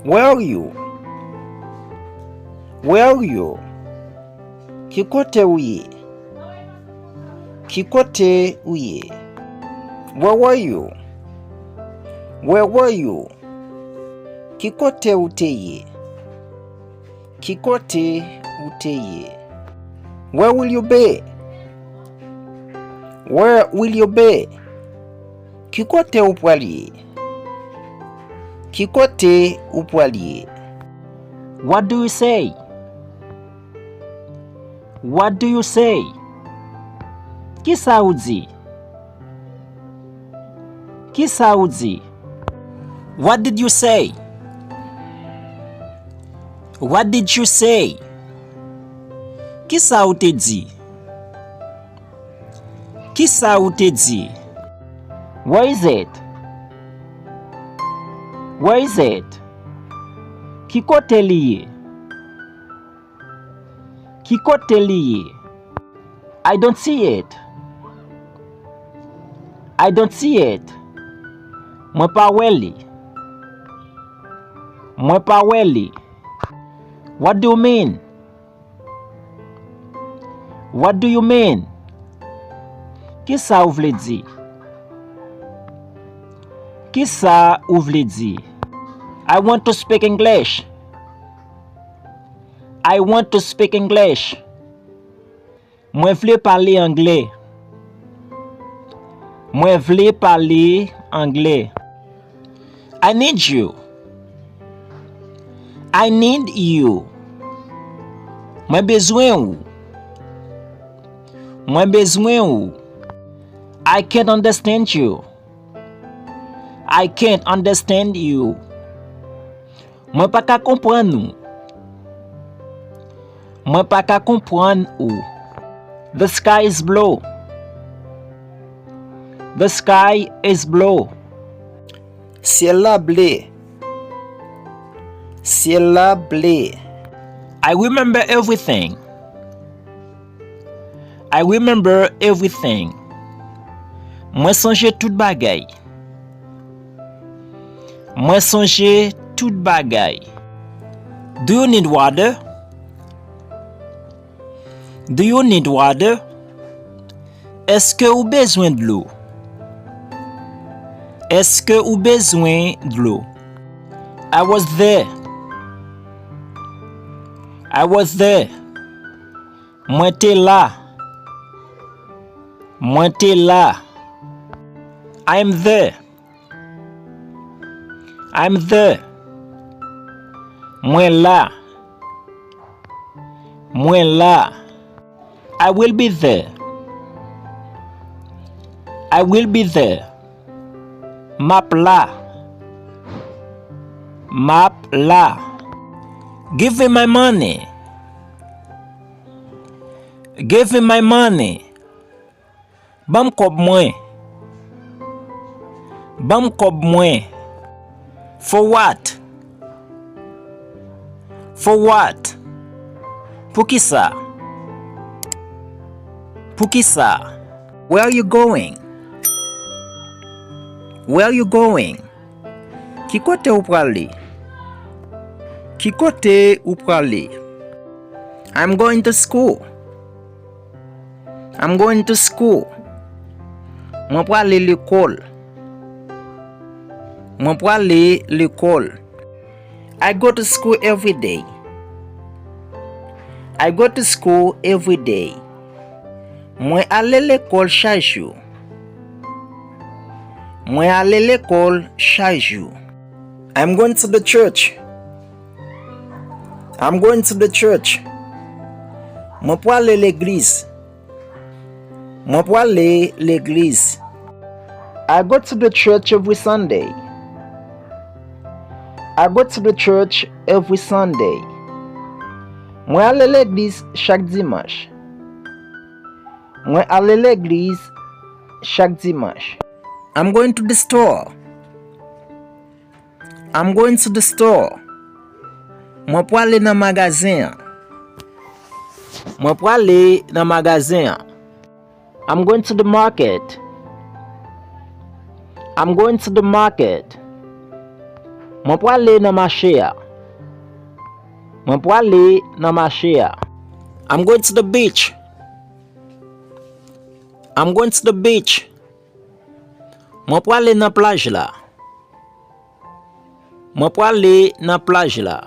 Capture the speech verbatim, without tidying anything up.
Where are you? Where are you? Ki kote ou ye? Ki kote ou ye? Where were you? Where were you? Ki kote ou te ye? Ki kote ou te ye? Where will you be? Where will you be? Ki kote ou pral ye? Ki kote ou pral ye? What do you say? What do you say? Kisa ou di? Kisa ou di? What did you say? What did you say? Kisa ou te di? Kisa ou te di? Where is it? Where is it? Ki kote li ye? Ki kote li ye? I don't see it. I don't see it. Mwen pa wè li. Mwen pa wè li. What do you mean? What do you mean? Kisa ou vle di? Kisa ou vle di? I want to speak English. I want to speak English. Mwen vle pale anglè. Mwen vle pale anglè. I need you. I need you. Mwen bezwen ou. Mwen bezwen ou. I can't understand you. I can't understand you. Mwen pa ka konprann ou. Mwen pa ka konprann ou. The sky is blue. The sky is blue. Syèl la ble. Syèl la ble. I remember everything. I remember everything. Mwen sonje tout bagay. Mwen sonje tout bagay. Do you need water? Do you need water? Èske ou bezwen dlo? Èske ou bezwen dlo? I was there. I was there. Mwen te la. Mwen te la. I am there. I am there. Mwen la. Mwen la. I will be there. I will be there. M ap la. M ap la. Give me my money. Give me my money. Ban m kòb mwen. Ban m kòb mwen. For what? For what? Poukisa? Poukisa? Where are you going? Where are you going? Ki kote ou prale? Ki kote ou prale? I'm going to school. I'm going to school. Mwen prale lekòl. Mwen prale lekòl. I go to school every day. I go to school every day. Mwen ale lekòl chak jou. Mwen ale lekòl chak jou. I'm going to the church. I'm going to the church. Mwen prale legliz. Mwen prale legliz. I go to the church every Sunday. I go to the church every Sunday. Mwen ale legliz chak dimanch. Mwen ale legliz chak dimanch. I'm going to the store. I'm going to the store. Mwen prale nan magazen an. Mwen prale nan magazen an. I'm going to the market. I'm going to the market. Mwen prale nan mache a. Mwen prale nan mache a. I'm going to the beach. I'm going to the beach. Mwen prale nan plaj la. Mwen prale nan plaj la.